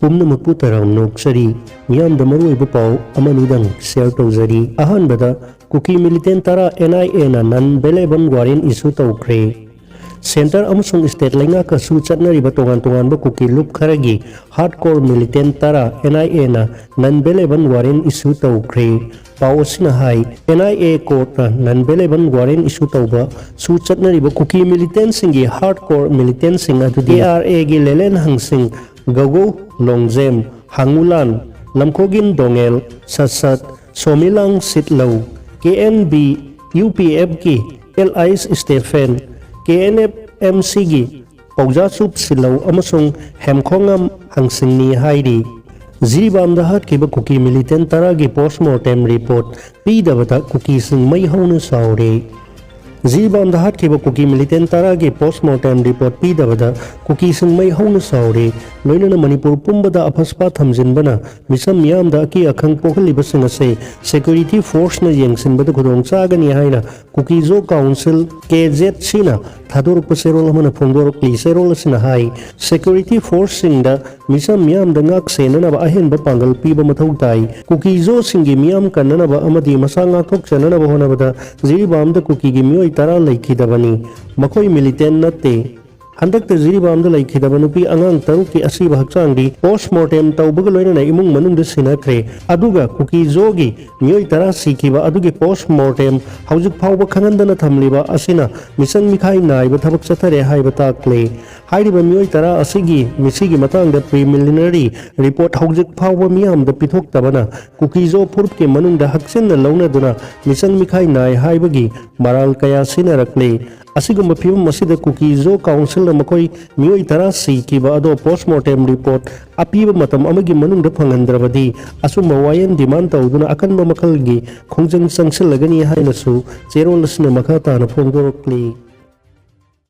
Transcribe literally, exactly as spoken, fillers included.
ꯄꯨꯝꯅꯃꯛꯄꯨ ꯇꯔꯥꯝꯅ ꯑꯣꯛꯆꯔꯤ꯫ ꯃꯤꯌꯥꯝꯗ ꯃꯔꯨꯑꯣꯏꯕ ꯄꯥꯎ ꯑꯃꯅꯤꯗꯪ share ꯇꯧꯖꯔꯤ꯫ ꯑꯍꯥꯟꯕꯗ, ꯀꯨꯀꯤ militant ꯇꯔꯥ N I A ꯅ non bailable warrant issue ꯇꯧꯈ꯭ꯔꯦ꯫ Centre ꯑꯃꯁꯨꯡ state ꯂꯩꯉꯥꯛꯀꯁꯨ ꯆꯠꯅꯔꯤꯕ ꯇꯣꯉꯥꯟ ꯇꯣꯉꯥꯟꯕ ꯀꯨꯀꯤ ꯂꯨꯞ ꯈꯔꯒꯤ hardcore militant ꯇꯔꯥ N I A ꯅ non bailable warrant issue ꯇꯧꯈ꯭ꯔꯦ꯫ ꯄꯥꯎ ꯑꯁꯤꯅ ꯍꯥꯏ, N I A court ꯅ non bailable warrant issue ꯇꯧꯕ ꯁꯨ ꯆꯠꯅꯔꯤꯕ ꯀꯨꯀꯤ militant ꯁꯤꯡꯒꯤ hardcore militant ꯁꯤꯡ ꯑꯗꯨꯗꯤ K R A ꯒꯤ ꯂꯦꯂꯦꯟ ꯍꯪꯁꯤꯡ, ꯒꯧꯒꯧ ꯂꯣꯡꯖꯦꯝ, ꯍꯥꯡꯉꯨꯂꯥꯟ, ꯂꯝꯈꯣꯒꯤꯟ ꯗꯣꯉꯦꯜ, ꯁꯠꯁꯠ, ꯁꯣꯃꯤꯂꯥꯡ ꯁꯤꯠꯂꯧ, K N B U P F ꯀꯤ L ice Stephen, K N F M C ꯒꯤ ꯄꯧꯖꯥꯆꯨꯞ ꯁꯤꯜꯂꯧ ꯑꯃꯁꯨꯡ ꯍꯦꯝꯈꯣꯉꯝ ꯍꯪꯁꯤꯡꯅꯤ ꯍꯥꯏꯔꯤ꯫ ꯖꯤꯔꯤꯕꯥꯝꯗ ꯍꯥꯠꯈꯤꯕ ꯀꯨꯀꯤ militant ꯇꯔꯥꯒꯤ post mortem report ꯄꯤꯗꯕꯗ ꯀꯨꯀꯤꯁꯤꯡ ꯃꯩ ꯍꯧꯅ ꯁꯥꯎꯔꯤ꯫ ꯖꯤꯔꯤꯕꯥꯝꯗ ꯍꯥꯠꯈꯤꯕ ꯀꯨꯀꯤ militant ꯇꯔꯥꯒꯤ post mortem report ꯄꯤꯗꯕꯗ ꯀꯨꯀꯤꯁꯤꯡ ꯃꯩ ꯍꯧꯅ ꯁꯥꯎꯔꯤ꯫ ꯂꯣꯏꯅꯅ ꯃꯅꯤꯄꯨꯔ ꯄꯨꯝꯕꯗ ꯑꯐꯁꯄꯥ ꯊꯝꯖꯤꯟꯕꯅ ꯃꯤꯆꯝ ꯃꯤꯌꯥꯝꯗ ꯑꯀꯤ ꯑꯈꯪ ꯄꯣꯛꯍꯜꯂꯤꯕꯁꯤꯡ ꯑꯁꯤ security force ꯅ ꯌꯦꯡꯁꯤꯟꯕꯗ ꯈꯨꯗꯣꯡ ꯆꯥꯒꯅꯤ ꯍꯥꯏꯅ ꯀꯨꯀꯤꯖꯣ ꯀꯥꯎꯟꯁꯤꯜ, K Z C ꯅ ꯊꯥꯗꯣꯔꯛꯄ ꯆꯦꯔꯣꯜ ꯑꯃꯅ ꯐꯣꯡꯗꯣꯔꯛꯂꯤ꯫ ꯆꯦꯔꯣꯜ ꯑꯁꯤꯅ ꯍꯥꯏ, security force ꯁꯤꯡꯗ ꯃꯤꯆꯝ ꯃꯤꯌꯥꯝꯗ ꯉꯥꯛ ꯁꯦꯟꯅꯅꯕ ꯑꯍꯦꯟꯕ ꯄꯥꯡꯒꯜ ꯄꯤꯕ ꯃꯊꯧ ꯇꯥꯏ꯫ ꯀꯨꯀꯤꯖꯣꯁꯤꯡꯒꯤ ꯃꯤꯌꯥꯝ ꯀꯟꯅꯅꯕ ꯑꯃꯗꯤ ꯃꯁꯥ ꯉꯥꯛꯊꯣꯛꯆꯅꯅꯕ ꯍꯣꯠꯅꯕꯗ ꯖꯤꯔꯤꯕꯥꯝꯗ ꯀꯨꯀꯤꯒꯤ ꯃꯤꯑꯣꯏ ꯇꯔꯥ ꯂꯩꯈꯤꯗꯕꯅꯤ꯫ ꯃꯈꯣꯏ militant ꯅꯠꯇꯦ꯫ ꯍꯟꯗꯛꯇ ꯖꯤꯔꯤꯕꯥꯝꯗ ꯂꯩꯈꯤꯗꯕ ꯅꯨꯄꯤ ꯑꯉꯥꯡ ꯇꯔꯨꯛꯀꯤ ꯑꯁꯤꯕ ꯍꯛꯆꯥꯡꯗꯤ post mortem ꯇꯧꯕꯒ ꯂꯣꯏꯅꯅ ꯏꯃꯨꯡ ꯃꯅꯨꯡꯗ ꯁꯤꯟꯅꯈ꯭ꯔꯦ꯫ ꯑꯗꯨꯒ ꯀꯨꯀꯤꯖꯣꯒꯤ ꯃꯤꯑꯣꯏ ꯇꯔꯥ ꯁꯤꯈꯤꯕ ꯑꯗꯨꯒꯤ post mortem ꯍꯧꯖꯤꯛ ꯐꯥꯎꯕ ꯈꯪꯍꯟꯗꯅ ꯊꯝꯂꯤꯕ ꯑꯁꯤꯅ ꯃꯤꯆꯪ ꯃꯤꯈꯥꯏ ꯅꯥꯏꯕ ꯊꯕꯛ ꯆꯠꯊꯔꯦ ꯍꯥꯏꯕ ꯇꯥꯛꯂꯦ꯫ ꯍꯥꯏꯔꯤꯕ ꯃꯤꯑꯣꯏ ꯇꯔꯥ ꯑꯁꯤꯒꯤ, ꯃꯁꯤꯒꯤ ꯃꯇꯥꯡꯗ preliminary report ꯍꯧꯖꯤꯛ ꯐꯥꯎꯕ ꯃꯤꯌꯥꯝꯗ ꯄꯤꯊꯣꯛꯇꯕꯅ ꯀꯨꯀꯤꯖꯣ ꯐꯨꯔꯨꯞꯀꯤ ꯃꯅꯨꯡꯗ ꯍꯛꯆꯤꯟꯅ ꯂꯧꯅꯗꯨꯅ ꯃꯤꯆꯪ ꯃꯤꯈꯥꯏ ꯅꯥꯏ ꯍꯥꯏꯕꯒꯤ ꯃꯔꯥꯜ ꯀꯌꯥ ꯁꯤꯖꯤꯟꯅꯔꯛꯂꯦ꯫ ꯑꯁꯤꯒꯨꯝꯕ ꯐꯤꯕꯝ ꯑꯁꯤꯗ ꯀꯨꯀꯤꯖꯣ ꯀꯥꯎꯟꯁꯤꯜꯅ ꯃꯈꯣꯏ ꯃꯤꯑꯣꯏ ꯇꯔꯥ ꯁꯤꯈꯤꯕ ꯑꯗꯣ post mortem report ꯑꯄꯤꯕ ꯃꯇꯝ ꯑꯃꯒꯤ ꯃꯅꯨꯡꯗ ꯐꯪꯍꯟꯗ꯭ꯔꯕꯗꯤ ꯑꯆꯨꯝꯕ ꯋꯥꯌꯦꯜ demand ꯇꯧꯗꯨꯅ ꯑꯀꯟꯕ ꯃꯈꯜꯒꯤ ꯈꯣꯡꯖꯪ ꯆꯪꯁꯤꯜꯂꯒꯅꯤ ꯍꯥꯏꯅꯁꯨ ꯆꯦꯔꯣꯜ ꯑꯁꯤꯅ ꯃꯈꯥ ꯇꯥꯅ ꯐꯣꯡꯗꯣꯔꯛꯂꯤ꯫